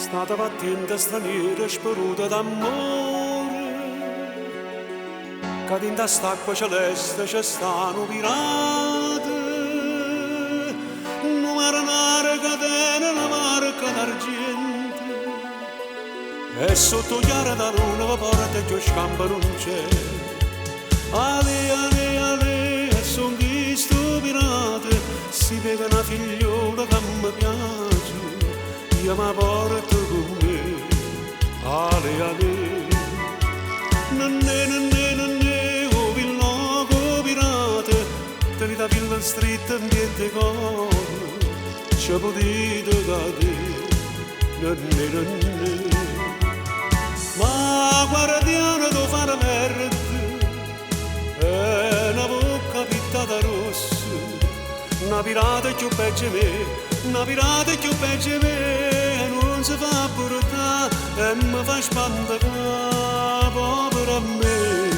Stata attenta straniera speruta d'ammore, che dint' st'acqua celeste c'è sta nu pirata, nu marinaro che tiene una barca d'argento e sotto chiara da luna va porta che scampo non c'è. Ale, ale, ale, e son chi pirata, si vede una figliola che mi piace, io mi porto con me. Ale, ale, nanne, nanne, nanne, oh villoco pirata, tenete la villa stretta in piede core, ci potete cadere, nanne, nanne. Ma guardiano do fare verde, e una bocca pittata rossa, una pirata più peggio me, una pirata più peggio me, non si fa portare e mi fa spantare, povera me.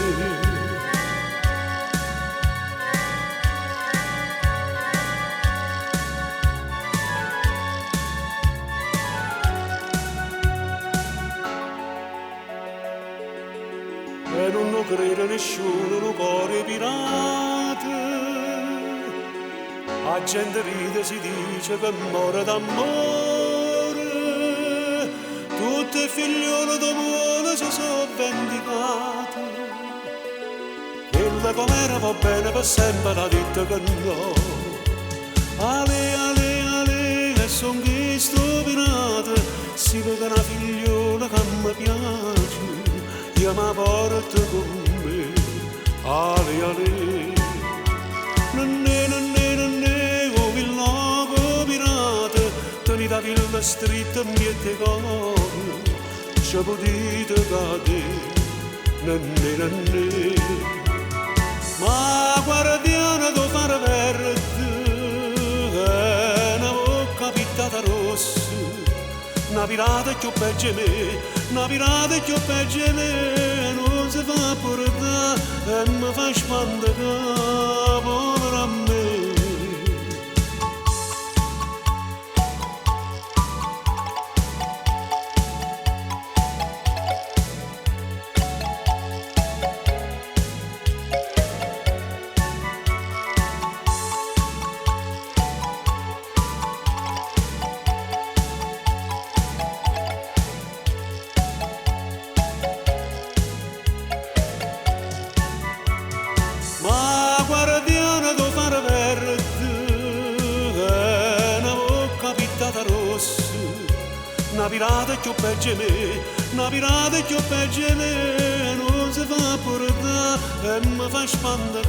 E non lo crede nessuno, lo cuore pirata. La gente ride, si dice che muore d'amore. Tutte le figliole d'amore si sono vendicate. Quella com'era va bene per sempre l'ha detto che no. Ale, ale, ale, e son chi sto pirata, si vede una figliola che mi piace, io mi porto con me. Ale, ale, nanne, nanne, nanne, oh villoco pirata, tenete la villa stretta in piede core, ci potete cadere, nanne, nanne. Ma guardiano do fare verde, e una bocca pittata rossa, una pirata più peggio me, una pirata più peggio me, non si fa portare e mi fa spantare, povera me. Ma guardiano do fare verde, e una bocca pittata rossa, una pirata più peggio me, una pirata più peggio me, non si fa portare e mi fa spantare,